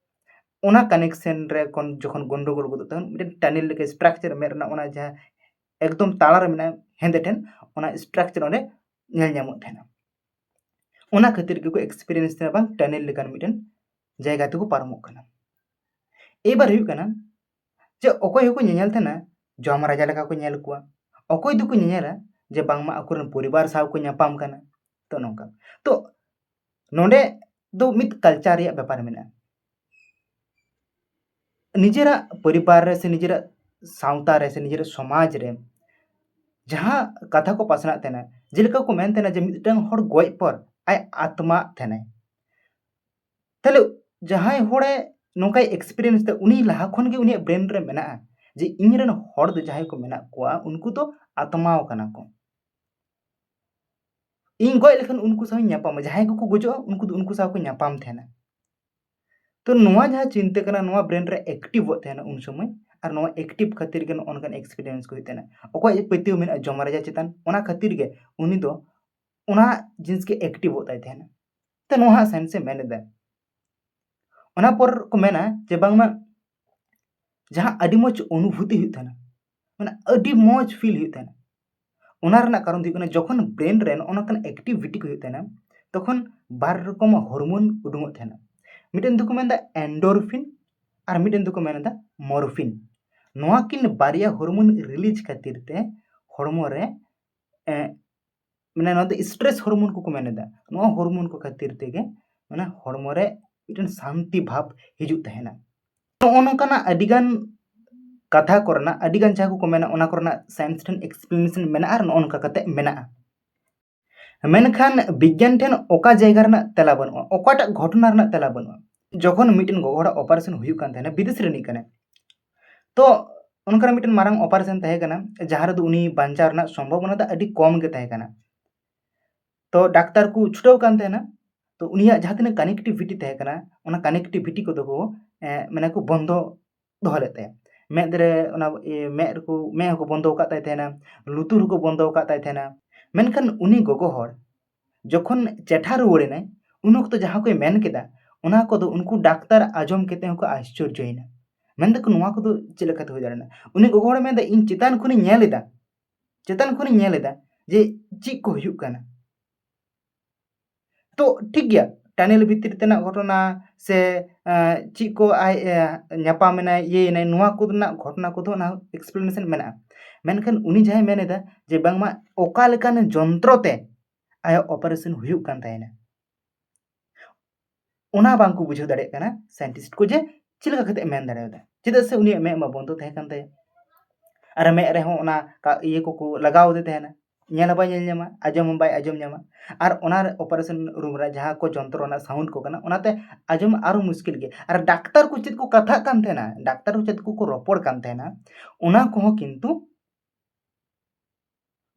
ᱚᱱᱟ ᱠᱟᱱᱮᱠᱥᱚᱱ ᱨᱮ ᱠᱷᱚᱱ ᱡᱚᱠᱷᱚᱱ ᱜᱚᱱᱰᱳᱜᱳᱞ ᱜᱚᱫᱚᱜ ᱛᱟᱦᱮᱱ, ᱢᱤᱫᱴᱮᱱ ᱴᱟᱱᱮᱞ ᱞᱮᱠᱟ ᱥᱴᱨᱟᱠᱪᱟᱨ ᱢᱮᱫ ᱨᱮᱱᱟᱜ ᱚᱱᱟ ᱡᱟᱦᱟᱸ ᱮᱠᱫᱚᱢ ᱛᱟᱞᱟ ᱨᱮ ᱢᱮᱱᱟᱜᱼᱟ ᱦᱮᱸᱫᱮ ᱴᱷᱮᱱ, ᱚᱱᱟ ᱥᱴᱨᱟᱠᱪᱟᱨ ᱚᱸᱰᱮ ᱧᱮᱞ ᱧᱟᱢᱚᱜ ᱛᱟᱦᱮᱱᱟ᱾ ᱚᱱᱟ ᱠᱷᱟᱹᱛᱤᱨ ᱜᱮᱠᱚ ᱮᱠᱥᱯᱮᱨᱤᱭᱮᱱᱥ ᱛᱟᱦᱮᱱᱟ ᱵᱟᱝ, ᱴᱟᱱᱮᱞ ᱞᱮᱠᱟᱱ ᱢᱤᱫᱴᱮᱱ ᱡᱟᱭᱜᱟ ᱛᱮᱠᱚ ᱯᱟᱨᱚᱢᱚᱜ ᱠᱟᱱᱟ᱾ ᱮᱵᱟᱨ ᱦᱩᱭᱩᱜ ᱠᱟᱱᱟ ᱡᱮ ᱚᱠᱚᱭ ᱦᱚᱸᱠᱚ ᱧᱮᱧᱮᱞ ᱛᱟᱦᱮᱱᱟ ᱡᱚᱢ ᱨᱟᱡᱟ ᱞᱮᱠᱟ ᱠᱚ ᱧᱮᱞ ᱠᱚᱣᱟ, ᱚᱠᱚᱭ ᱫᱚᱠᱚ ᱧᱮᱧᱮᱞᱟ ᱡᱮ ᱵᱟᱝᱢᱟ ᱟᱠᱚᱨᱮᱱ ᱯᱚᱨᱤᱵᱟᱨ ᱥᱟᱶ ᱠᱚ ᱧᱟᱯᱟᱢ ᱠᱟᱱᱟ᱾ ᱛᱚ ᱱᱚᱝᱠᱟ, ᱛᱚ ᱱᱚᱰᱮ ᱫᱚ ᱢᱤᱫ ᱠᱟᱞᱪᱟᱨ ᱨᱮᱭᱟᱜ ᱵᱮᱯᱟᱨ ᱢᱮᱱᱟᱜᱼᱟ᱾ ᱱᱤᱡᱮᱨᱟᱜ ᱯᱚᱨᱤᱵᱟᱨ ᱨᱮ ᱥᱮ ᱱᱤᱡᱮᱨᱟᱜ ᱥᱟᱶᱛᱟ ᱨᱮ ᱥᱮ ᱱᱤᱡᱮᱨᱟᱜ ᱥᱚᱢᱟᱡᱽ ᱨᱮ ᱡᱟᱦᱟᱸ ᱠᱟᱛᱷᱟ ᱠᱚ ᱯᱟᱥᱱᱟᱜ ᱛᱟᱦᱮᱱᱟ, ᱡᱮᱞᱮᱠᱟ ᱠᱚ ᱢᱮᱱ ᱛᱟᱦᱮᱱᱟ ᱡᱮ ᱢᱤᱫᱴᱟᱝ ᱦᱚᱲ ᱜᱚᱡ ᱯᱚᱨ ᱟᱡ ᱟᱛᱢᱟᱜ ᱛᱟᱦᱮᱱᱟᱭ᱾ ᱛᱟᱦᱞᱮ ᱡᱟᱦᱟᱸᱭ ᱦᱚᱲᱮ ᱱᱚᱝᱠᱟᱭ ᱮᱠᱥᱯᱤᱨᱤᱭᱮᱱᱥ ᱫᱟ, ᱩᱱᱤ ᱞᱟᱦᱟ ᱠᱷᱚᱱ ᱜᱮ ᱩᱱᱤᱭᱟᱜ ᱵᱨᱮᱱ ᱨᱮ ᱢᱮᱱᱟᱜᱼᱟ ᱡᱮ ᱤᱧ ᱨᱮᱱ ᱦᱚᱲ ᱫᱚ ᱡᱟᱦᱟᱸᱭ ᱠᱚ ᱢᱮᱱᱟᱜ ᱠᱚᱣᱟ, ᱩᱱᱠᱩ ᱫᱚ ᱟᱛᱢᱟᱣ ᱠᱟᱱᱟ ᱠᱚ᱾ ᱤᱧ ᱜᱚᱡ ᱞᱮᱠᱷᱟᱱ ᱩᱱᱠᱩ ᱥᱟᱶ ᱤᱧ ᱧᱟᱯᱟᱢᱟ, ᱡᱟᱦᱟᱸᱭ ᱠᱚᱠᱚ ᱜᱚᱡᱚᱜᱼᱟ ᱩᱱᱠᱩ ᱫᱚ ᱩᱱᱠᱩ ᱥᱟᱶ ᱠᱚ ᱧᱟᱯᱟᱢ ᱛᱟᱦᱮᱱᱟ᱾ ᱛᱚ ᱱᱚᱣᱟ ᱡᱟᱦᱟᱸ ᱪᱤᱱᱛᱟᱹ ᱠᱟᱱᱟ, ᱱᱚᱣᱟ ᱵᱨᱮᱱ ᱨᱮ ᱮᱠᱴᱤᱵᱷᱚᱜ ᱛᱟᱦᱮᱱᱟ ᱩᱱ ᱥᱚᱢᱚᱭ, ᱟᱨ ᱱᱚᱣᱟ ᱮᱠᱴᱤᱵᱷ ᱠᱷᱟᱹᱛᱤᱨ ᱜᱮ ᱱᱚᱜᱼᱚ ᱱᱚᱝᱠᱟᱱ ᱮᱠᱥᱯᱤᱨᱤᱭᱮᱱᱥ ᱠᱚ ᱦᱩᱭᱩᱜ ᱛᱟᱦᱮᱱᱟ᱾ ᱚᱠᱚᱭᱟᱜ ᱯᱟᱹᱛᱭᱟᱹᱣ ᱢᱮᱱᱟᱜᱼᱟ ᱡᱚᱢ ᱨᱟᱡᱟ ᱪᱮᱛᱟᱱ, ᱚᱱᱟ ᱠᱷᱟᱹᱛᱤᱨ ᱜᱮ ᱩᱱᱤ ᱫᱚ ᱚᱱᱟ ᱡᱤᱱᱤᱥ ᱜᱮ ᱮᱠᱴᱤᱵᱷᱚᱜ ᱛᱟᱭ ᱛᱟᱦᱮᱱᱟ᱾ ᱛᱚ ᱱᱚᱣᱟ ᱦᱟᱸᱜ ᱥᱟᱭᱮᱱᱥ ᱮ ᱢᱮᱱ ᱮᱫᱟ᱾ ᱚᱱᱟ ᱯᱚᱨ ᱠᱚ ᱢᱮᱱᱟ ᱡᱮ ᱵᱟᱝᱢᱟ ᱡᱟᱦᱟᱸ ᱟᱹᱰᱤ ᱢᱚᱡᱽ ᱚᱱᱩᱵᱷᱩᱛᱤ ᱦᱩᱭᱩᱜ ᱛᱟᱦᱮᱱᱟ, ᱢᱟᱱᱮ ᱟᱹᱰᱤ ᱢᱚᱡᱽ ᱯᱷᱤᱞ ᱦᱩᱭᱩᱜ ᱛᱟᱦᱮᱱᱟ, ᱚᱱᱟ ᱨᱮᱱᱟᱜ ᱠᱟᱨᱚᱱ ᱫᱚ ᱦᱩᱭᱩᱜ ᱠᱟᱱᱟ ᱡᱚᱠᱷᱚᱱ ᱵᱨᱮᱱ ᱨᱮ ᱱᱚᱜᱼᱚ ᱱᱚᱝᱠᱟᱱ ᱮᱠᱴᱤᱵᱷᱤᱴᱤ ᱠᱚ ᱦᱩᱭᱩᱜ ᱛᱟᱦᱮᱱᱟ, ᱛᱚᱠᱷᱚᱱ ᱵᱟᱨ ᱨᱚᱠᱚᱢ ᱦᱚᱨᱢᱳᱱ ᱩᱰᱩᱝᱚᱜ ᱛᱟᱦᱮᱱᱟ᱾ ᱢᱤᱫᱴᱮᱱ ᱫᱚᱠᱚ ᱢᱮᱱᱫᱟ ᱮᱱᱰᱳᱨᱯᱷᱤᱱ ᱟᱨ ᱢᱤᱫᱴᱮᱱ ᱫᱚᱠᱚ ᱢᱮᱱᱫᱟ ᱢᱚᱨᱯᱷᱤᱱ᱾ ᱱᱚᱣᱟ ᱠᱤᱱ ᱵᱟᱨᱭᱟ ᱦᱚᱨᱢᱳᱱ ᱨᱤᱞᱤᱡᱽ ᱠᱷᱟᱹᱛᱤᱨ ᱛᱮ ᱦᱚᱲᱢᱚ ᱨᱮ, ᱮ, ᱢᱟᱱᱮ ᱱᱚᱣᱟ ᱫᱚ ᱥᱴᱨᱮᱥ ᱦᱚᱨᱢᱳᱱ ᱠᱚᱠᱚ ᱢᱮᱱ ᱮᱫᱟ᱾ ᱱᱚᱣᱟ ᱦᱚᱨᱢᱳᱱ ᱠᱚ ᱠᱷᱟᱹᱛᱤᱨ ᱛᱮᱜᱮ ᱢᱟᱱᱮ ᱦᱚᱲᱢᱚ ᱨᱮ ᱢᱤᱫᱴᱮᱱ ᱥᱟᱱᱛᱤ ᱵᱷᱟᱵᱽ ᱦᱤᱡᱩᱜ ᱛᱟᱦᱮᱱᱟ᱾ ᱱᱚᱜᱼᱚ ᱱᱚᱝᱠᱟᱱᱟᱜ ᱟᱹᱰᱤᱜᱟᱱ ᱠᱟᱛᱷᱟ ᱠᱚᱨᱮᱱᱟᱜ, ᱟᱹᱰᱤᱜᱟᱱ ᱡᱟᱦᱟᱸ ᱠᱚᱠᱚ ᱢᱮᱱᱟ, ᱚᱱᱟ ᱠᱚᱨᱮᱱᱟᱜ ᱥᱟᱭᱮᱱᱥ ᱴᱷᱮᱱ ᱮᱠᱥᱯᱞᱮᱱᱮᱥᱚᱱ ᱢᱮᱱᱟᱜᱼᱟ ᱟᱨ ᱱᱚᱜᱼᱚ ᱱᱚᱝᱠᱟ ᱠᱟᱛᱮ ᱢᱮᱱᱟᱜᱼᱟ᱾ ᱢᱮᱱᱠᱷᱟᱱ ᱵᱤᱜᱽᱜᱟᱱ ᱴᱷᱮᱱ ᱚᱠᱟ ᱡᱟᱭᱜᱟ ᱨᱮᱱᱟᱜ ᱛᱮᱞᱟ ᱵᱟᱹᱱᱩᱜᱼᱟ, ᱚᱠᱟᱴᱟᱜ ᱜᱷᱚᱴᱚᱱᱟ ᱨᱮᱱᱟᱜ ᱛᱮᱞᱟ ᱵᱟᱹᱱᱩᱜᱼᱟ᱾ ᱡᱚᱠᱷᱚᱱ ᱢᱤᱫᱴᱮᱱ ᱜᱚᱜᱚ ᱦᱚᱲᱟᱜ ᱚᱯᱟᱨᱮᱥᱚᱱ ᱦᱩᱭᱩᱜ ᱠᱟᱱ ᱛᱟᱦᱮᱱᱟ, ᱵᱤᱫᱮᱥ ᱨᱤᱱᱤᱡ ᱠᱟᱱᱟᱭ, ᱛᱚ ᱚᱱᱠᱟᱱᱟᱜ ᱢᱤᱫᱴᱮᱱ ᱢᱟᱨᱟᱝ ᱚᱯᱟᱨᱮᱥᱚᱱ ᱛᱟᱦᱮᱸ ᱠᱟᱱᱟ, ᱡᱟᱦᱟᱸ ᱨᱮᱫᱚ ᱩᱱᱤ ᱵᱟᱧᱪᱟᱣ ᱨᱮᱱᱟᱜ ᱥᱚᱢᱵᱷᱚᱵᱚᱱᱟ ᱫᱚ ᱟᱹᱰᱤ ᱠᱚᱢ ᱜᱮ ᱛᱟᱦᱮᱸ ᱠᱟᱱᱟ᱾ ᱛᱚ ᱰᱟᱠᱛᱟᱨ ᱠᱚ ᱪᱷᱩᱴᱟᱹᱣ ᱠᱟᱱ ᱛᱟᱦᱮᱱᱟ, ᱛᱚ ᱩᱱᱤᱭᱟᱜ ᱡᱟᱦᱟᱸ ᱛᱤᱱᱟᱹᱜ ᱠᱟᱱᱮᱠᱴᱤᱵᱷᱤᱴᱤ ᱛᱟᱦᱮᱸ ᱠᱟᱱᱟ, ᱚᱱᱟ ᱠᱟᱱᱮᱠᱴᱤᱵᱷᱤᱴᱤ ᱠᱚᱫᱚ ᱠᱚ, ᱮ, ᱢᱟᱱᱮ ᱠᱚ ᱵᱚᱱᱫᱚ ᱫᱚᱦᱚ ᱞᱮᱫ ᱛᱟᱭᱟ᱾ ᱢᱮᱫ ᱨᱮ ᱚᱱᱟ, ᱮ, ᱢᱮᱫ ᱨᱮᱠᱚ, ᱢᱮᱫ ᱦᱚᱸᱠᱚ ᱵᱚᱱᱫᱚ ᱟᱠᱟᱫ ᱛᱟᱭ ᱛᱟᱦᱮᱱᱟ, ᱞᱩᱛᱩᱨ ᱦᱚᱸᱠᱚ ᱵᱚᱱᱫᱚ ᱟᱠᱟᱫ ᱛᱟᱭ ᱛᱟᱦᱮᱱᱟ᱾ ᱢᱮᱱᱠᱷᱟᱱ ᱩᱱᱤ ᱜᱚᱜᱚ ᱦᱚᱲ ᱡᱚᱠᱷᱚᱱ ᱪᱮᱴᱷᱟ ᱨᱩᱣᱟᱹᱲ ᱮᱱᱟᱭ, ᱩᱱ ᱚᱠᱛᱚ ᱡᱟᱦᱟᱸ ᱠᱚᱭ ᱢᱮᱱ ᱠᱮᱫᱟ, ᱚᱱᱟ ᱠᱚᱫᱚ ᱩᱱᱠᱩ ᱰᱟᱠᱛᱟᱨ ᱟᱸᱡᱚᱢ ᱠᱟᱛᱮ ᱦᱚᱸᱠᱚ ᱟᱥᱪᱚᱨᱡᱚᱭᱮᱱᱟ᱾ ᱢᱮᱱᱫᱟᱠᱚ, "ᱱᱚᱣᱟ ᱠᱚᱫᱚ ᱪᱮᱫ ᱞᱮᱠᱟᱛᱮ ᱦᱩᱭ ᱫᱟᱲᱮᱭᱟᱜᱼᱟ?" ᱩᱱᱤ ᱜᱚᱜᱚ ᱦᱚᱲᱮ ᱢᱮᱱᱫᱟ, "ᱤᱧ ᱪᱮᱛᱟᱱ ᱠᱷᱚᱱᱤᱧ ᱧᱮᱞ ᱮᱫᱟ, ᱪᱮᱛᱟᱱ ᱠᱷᱚᱱᱤᱧ ᱧᱮᱞ ᱮᱫᱟ ᱡᱮ ᱪᱮᱫ ᱠᱚ ᱦᱩᱭᱩᱜ ᱠᱟᱱᱟ᱾ ᱛᱚ ᱴᱷᱤᱠ ᱜᱮᱭᱟ, ᱴᱟᱱᱮᱞ ᱵᱷᱤᱛᱤᱨ ᱛᱮᱱᱟᱜ ᱜᱷᱚᱴᱚᱱᱟ ᱥᱮ, ᱮᱸ, ᱪᱮᱫ ᱠᱚ ᱟᱡ, ᱮᱸ, ᱧᱟᱯᱟᱢ ᱮᱱᱟᱭ, ᱤᱭᱟᱹᱭᱮᱱᱟᱭ, ᱱᱚᱣᱟ ᱠᱚᱨᱮᱱᱟᱜ ᱜᱷᱚᱴᱚᱱᱟ ᱠᱚᱫᱚ ᱚᱱᱟ ᱮᱠᱥᱯᱞᱮᱱᱮᱥᱚᱱ ᱢᱮᱱᱟᱜᱼᱟ᱾ ᱢᱮᱱᱠᱷᱟᱱ ᱩᱱᱤ ᱡᱟᱦᱟᱸᱭ ᱢᱮᱱ ᱮᱫᱟ ᱡᱮ ᱵᱟᱝᱢᱟ ᱚᱠᱟ ᱞᱮᱠᱟᱱ ᱡᱚᱱᱛᱨᱚ ᱛᱮ ᱟᱭᱟᱜ ᱚᱯᱟᱨᱮᱥᱚᱱ ᱦᱩᱭᱩᱜ ᱠᱟᱱ ᱛᱟᱦᱮᱱᱟ, ᱚᱱᱟ ᱵᱟᱝᱠᱚ ᱵᱩᱡᱷᱟᱹᱣ ᱫᱟᱲᱮᱭᱟᱜ ᱠᱟᱱᱟ ᱥᱟᱭᱮᱱᱴᱤᱥᱴ ᱠᱚ ᱡᱮ ᱪᱮᱫ ᱞᱮᱠᱟ ᱠᱟᱛᱮ ᱢᱮᱱ ᱫᱟᱲᱮᱭᱟᱫᱟ? ᱪᱮᱫᱟᱜ ᱥᱮ ᱩᱱᱤᱭᱟᱜ ᱢᱮᱫ ᱢᱟ ᱵᱚᱱᱫᱚ ᱛᱟᱦᱮᱸ ᱠᱟᱱ ᱛᱟᱭᱟ, ᱟᱨ ᱢᱮᱫ ᱨᱮᱦᱚᱸ ᱚᱱᱟ ᱠᱟ-, ᱤᱭᱟᱹ ᱠᱚᱠᱚ ᱞᱟᱜᱟᱣ ᱟᱫᱮ ᱛᱟᱦᱮᱱᱟ, ᱧᱮᱞ ᱦᱚᱸ ᱵᱟᱭ ᱧᱮᱞ ᱧᱟᱢᱟ, ᱟᱸᱡᱚᱢ ᱦᱚᱸ ᱵᱟᱭ ᱟᱸᱡᱚᱢ ᱧᱟᱢᱟ᱾ ᱟᱨ ᱚᱱᱟ ᱚᱯᱟᱨᱮᱥᱚᱱ ᱨᱩᱢ ᱨᱮ ᱡᱟᱦᱟᱸ ᱠᱚ ᱡᱚᱱᱛᱨᱚ ᱨᱮᱱᱟᱜ ᱥᱟᱣᱩᱱᱰ ᱠᱚ ᱠᱟᱱᱟ, ᱚᱱᱟᱛᱮ ᱟᱸᱡᱚᱢ ᱟᱨᱚ ᱢᱩᱥᱠᱤᱞ ᱜᱮ᱾ ᱟᱨ ᱰᱟᱠᱛᱟᱨ ᱠᱚ ᱪᱮᱫ ᱠᱚ ᱠᱟᱛᱷᱟᱜ ᱠᱟᱱ ᱛᱟᱦᱮᱱᱟ, ᱰᱟᱠᱛᱟᱨ ᱠᱚ ᱪᱮᱫ ᱠᱚ ᱠᱚ ᱨᱚᱯᱚᱲ ᱠᱟᱱ ᱛᱟᱦᱮᱱᱟ, ᱚᱱᱟ ᱠᱚᱦᱚᱸ ᱠᱤᱱᱛᱩ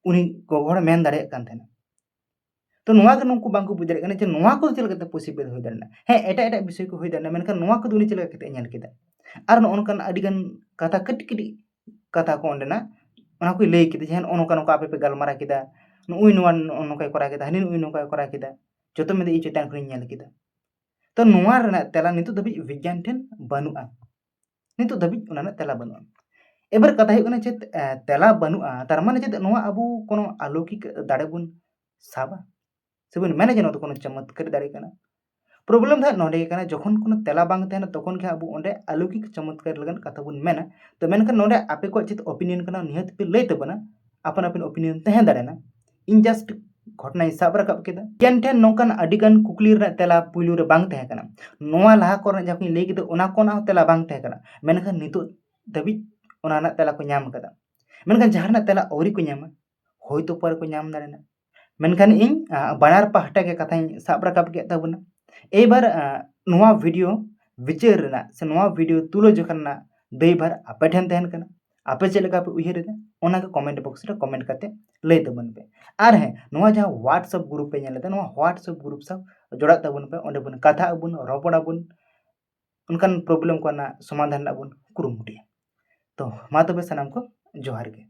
ᱩᱱᱤ ᱜᱚᱜᱚ ᱦᱚᱲᱮ ᱢᱮᱱ ᱫᱟᱲᱮᱭᱟᱜ ᱠᱟᱱ ᱛᱟᱦᱮᱱᱟ᱾ ᱛᱚ ᱱᱚᱣᱟ ᱜᱮ ᱱᱩᱠᱩ ᱵᱟᱝᱠᱚ ᱵᱩᱡᱽ ᱫᱟᱲᱮᱭᱟᱜ ᱠᱟᱱᱟ ᱡᱮ ᱱᱚᱣᱟ ᱠᱚᱫᱚ ᱪᱮᱫ ᱞᱮᱠᱟᱛᱮ ᱯᱚᱥᱤᱵᱮᱞ ᱦᱩᱭ ᱫᱟᱲᱮᱭᱟᱜᱼᱟ᱾ ᱦᱮᱸ, ᱮᱴᱟᱜ ᱮᱴᱟᱜ ᱵᱤᱥᱚᱭ ᱠᱚ ᱦᱩᱭ ᱫᱟᱲᱮᱭᱟᱜᱼᱟ, ᱢᱮᱱᱠᱷᱟᱱ ᱱᱚᱣᱟ ᱠᱚᱫᱚ ᱩᱱᱤ ᱪᱮᱫ ᱞᱮᱠᱟ ᱠᱟᱛᱮ ᱧᱮᱞ ᱠᱮᱫᱟ? ᱟᱨ ᱱᱚᱜᱼᱚ ᱱᱚᱝᱠᱟᱱ ᱟᱹᱰᱤᱜᱟᱱ ᱠᱟᱛᱷᱟ, ᱠᱟᱹᱴᱤᱡ ᱠᱟᱹᱴᱤᱡ ᱠᱟᱛᱷᱟ ᱠᱚ ᱚᱸᱰᱮᱱᱟᱜ, ᱚᱱᱟ ᱠᱚᱭ ᱞᱟᱹᱭ ᱠᱮᱫᱟ ᱡᱮ, "ᱦᱮᱸ, ᱱᱚᱜᱼᱚ ᱱᱚᱝᱠᱟ ᱱᱚᱝᱠᱟ ᱟᱯᱮ ᱯᱮ ᱜᱟᱞᱢᱟᱨᱟᱣ ᱠᱮᱫᱟ, ᱱᱩᱭ ᱱᱚᱣᱟ ᱱᱚᱜᱼᱚ ᱱᱚᱝᱠᱟᱭ ᱠᱚᱨᱟᱣ ᱠᱮᱫᱟ, ᱦᱟᱹᱱᱤ ᱱᱩᱭ ᱱᱚᱝᱠᱟᱭ ᱠᱚᱨᱟᱣ ᱠᱮᱫᱟ, ᱡᱚᱛᱚ ᱢᱮᱱᱫᱟ ᱤᱧ ᱪᱮᱛᱟᱱ ᱠᱷᱚᱱᱤᱧ ᱧᱮᱞ ᱠᱮᱫᱟ?" ᱛᱚ ᱱᱚᱣᱟ ᱨᱮᱱᱟᱜ ᱛᱮᱞᱟ ᱱᱤᱛᱚᱜ ᱫᱷᱟᱹᱵᱤᱡ ᱵᱤᱜᱽᱜᱟᱱ ᱴᱷᱮᱱ ᱵᱟᱹᱱᱩᱜᱼᱟ᱾ ᱱᱤᱛᱚᱜ ᱫᱷᱟᱹᱵᱤᱡ ᱚᱱᱟ ᱨᱮᱱᱟᱜ ᱛᱮᱞᱟ ᱵᱟᱹᱱᱩᱜᱼᱟ᱾ ᱮᱵᱟᱨ ᱠᱟᱛᱷᱟ ᱦᱩᱭᱩᱜ ᱠᱟᱱᱟ, ᱪᱮᱫ, ᱮ, ᱛᱮᱞᱟ ᱵᱟᱹᱱᱩᱜᱼᱟ, ᱛᱟᱨ ᱢᱟᱱᱮ ᱪᱮᱫ ᱱᱚᱣᱟ ᱟᱵᱚ ᱠᱳᱱᱳ ᱟᱞᱚᱠᱤᱠ ᱫᱟᱲᱮ ᱵᱚᱱ ᱥᱟᱵᱟ? ᱥᱮᱵᱚᱱ ᱢᱮᱱᱟ ᱡᱮ ᱱᱚᱣᱟ ᱫᱚ ᱠᱳᱱᱳ ᱪᱚᱢᱚᱛᱠᱟᱨᱤ ᱫᱟᱲᱮ ᱠᱟᱱᱟ? ᱯᱨᱚᱵᱞᱮᱢ ᱫᱚ ᱦᱟᱸᱜ ᱱᱚᱸᱰᱮ ᱜᱮ ᱠᱟᱱᱟ, ᱡᱚᱠᱷᱚᱱ ᱠᱳᱱᱳ ᱛᱮᱞᱟ ᱵᱟᱝ ᱛᱟᱦᱮᱱᱟ, ᱛᱚᱠᱷᱚᱱ ᱜᱮ ᱟᱵᱚ ᱚᱸᱰᱮ ᱟᱞᱚᱠᱤᱠ ᱪᱚᱢᱚᱛᱠᱟᱨ ᱞᱮᱠᱟᱱ ᱠᱟᱛᱷᱟ ᱵᱚᱱ ᱢᱮᱱᱟ᱾ ᱛᱚ ᱢᱮᱱᱠᱷᱟᱱ ᱱᱚᱸᱰᱮ ᱟᱯᱮ ᱠᱚᱣᱟᱜ ᱪᱮᱫ ᱚᱯᱤᱱᱤᱭᱚᱱ ᱠᱟᱱᱟ, ᱱᱤᱦᱟᱹᱛ ᱯᱮ ᱞᱟᱹᱭ ᱛᱟᱵᱚᱱᱟ, ᱟᱯᱟᱱ ᱟᱹᱯᱤᱱ ᱚᱯᱤᱱᱤᱭᱚᱱ ᱛᱟᱦᱮᱸ ᱫᱟᱲᱮᱭᱟᱜᱼᱟ᱾ ᱤᱧ ᱡᱟᱥᱴ ᱜᱷᱚᱴᱚᱱᱟᱧ ᱥᱟᱵ ᱨᱟᱠᱟᱵ ᱠᱮᱫᱟ᱾ ᱮᱱ ᱴᱷᱮᱱ ᱱᱚᱝᱠᱟᱱ ᱟᱹᱰᱤᱜᱟᱱ ᱠᱩᱠᱞᱤ ᱨᱮᱱᱟᱜ ᱛᱮᱞᱟ ᱯᱩᱭᱞᱩ ᱨᱮ ᱵᱟᱝ ᱛᱟᱦᱮᱸ ᱠᱟᱱᱟ᱾ ᱱᱚᱣᱟ ᱞᱟᱦᱟ ᱠᱚᱨᱮᱱᱟᱜ ᱡᱟᱦᱟᱸ ᱠᱚᱧ ᱞᱟᱹᱭ ᱠᱮᱫᱟ, ᱚᱱᱟ ᱠᱚᱨᱮᱱᱟᱜ ᱦᱚᱸ ᱛᱮᱞᱟ ᱵᱟᱝ ᱛᱟᱦᱮᱸ ᱠᱟᱱᱟ, ᱢᱮᱱᱠᱷᱟᱱ ᱱᱤᱛᱚᱜ ᱫᱷᱟᱹᱵᱤᱡ ᱚᱱᱟ ᱨᱮᱱᱟᱜ ᱛᱮᱞᱟ ᱠᱚ ᱧᱟᱢ ᱠᱟᱫᱟ᱾ ᱢᱮᱱᱠᱷᱟᱱ ᱡᱟᱦᱟᱸ ᱨᱮᱱᱟᱜ ᱛᱮᱞᱟ ᱟᱹᱣᱨᱤ ᱠᱚ ᱧᱟᱢᱟ, ᱦᱳᱭᱛᱳ ᱯᱚᱨᱮ ᱠᱚ ᱧᱟᱢ ᱫᱟᱲᱮᱭᱟᱜᱼᱟ᱾ ᱢᱮᱱᱠᱷᱟᱱ ᱤᱧ, ᱟ, ᱵᱟᱱᱟᱨ ᱯᱟᱦᱴᱟ ᱜᱮ ᱠᱟᱛᱷᱟᱧ ᱥᱟᱵ ᱨᱟᱠᱟᱵ ᱠᱮᱫ ᱛᱟᱵᱚᱱᱟ᱾ ᱮᱭᱵᱟᱨ, ᱟ, ᱱᱚᱣᱟ ᱵᱷᱤᱰᱤᱭᱳ ᱵᱤᱪᱟᱹᱨ ᱨᱮᱱᱟᱜ ᱥᱮ ᱱᱚᱣᱟ ᱵᱷᱤᱰᱤᱭᱳ ᱛᱩᱞᱟᱹ ᱡᱚᱠᱷᱟ ᱨᱮᱱᱟᱜ ᱫᱟᱹᱭᱵᱷᱟᱨ ᱟᱯᱮ ᱴᱷᱮᱱ ᱛᱟᱦᱮᱱ ᱠᱟᱱᱟ᱾ ᱟᱯᱮ ᱪᱮᱫ ᱞᱮᱠᱟ ᱯᱮ ᱩᱭᱦᱟᱹᱨ ᱮᱫᱟ, ᱚᱱᱟ ᱜᱮ ᱠᱚᱢᱮᱱᱴ ᱵᱚᱠᱥ ᱨᱮ ᱠᱚᱢᱮᱱᱴ ᱠᱟᱛᱮ ᱞᱟᱹᱭ ᱛᱟᱵᱚᱱ ᱯᱮ᱾ ᱟᱨ ᱦᱮᱸ, ᱱᱚᱣᱟ ᱡᱟᱦᱟᱸ WhatsApp ᱜᱨᱩᱯ ᱯᱮ ᱧᱮᱞ ᱮᱫᱟ, ᱱᱚᱣᱟ WhatsApp ᱜᱨᱩᱯ ᱥᱟᱶ ᱡᱚᱲᱟᱜ ᱛᱟᱵᱚᱱ ᱯᱮ᱾ ᱚᱸᱰᱮ ᱵᱚᱱ ᱠᱟᱛᱷᱟᱜ ᱟᱵᱚᱱ, ᱨᱚᱯᱚᱲ ᱟᱵᱚᱱ, ᱚᱱᱠᱟᱱ ᱯᱨᱚᱵᱞᱮᱢ ᱠᱚ ᱨᱮᱱᱟᱜ ᱥᱚᱢᱟᱫᱷᱟᱱ ᱨᱮᱱᱟᱜ ᱵᱚᱱ ᱠᱩᱨᱩᱢᱩᱴᱩᱭᱟ᱾ ᱛᱚ ᱢᱟ ᱛᱚᱵᱮ ᱥᱟᱱᱟᱢ ᱠᱚ ᱡᱚᱦᱟᱨ ᱜᱮ᱾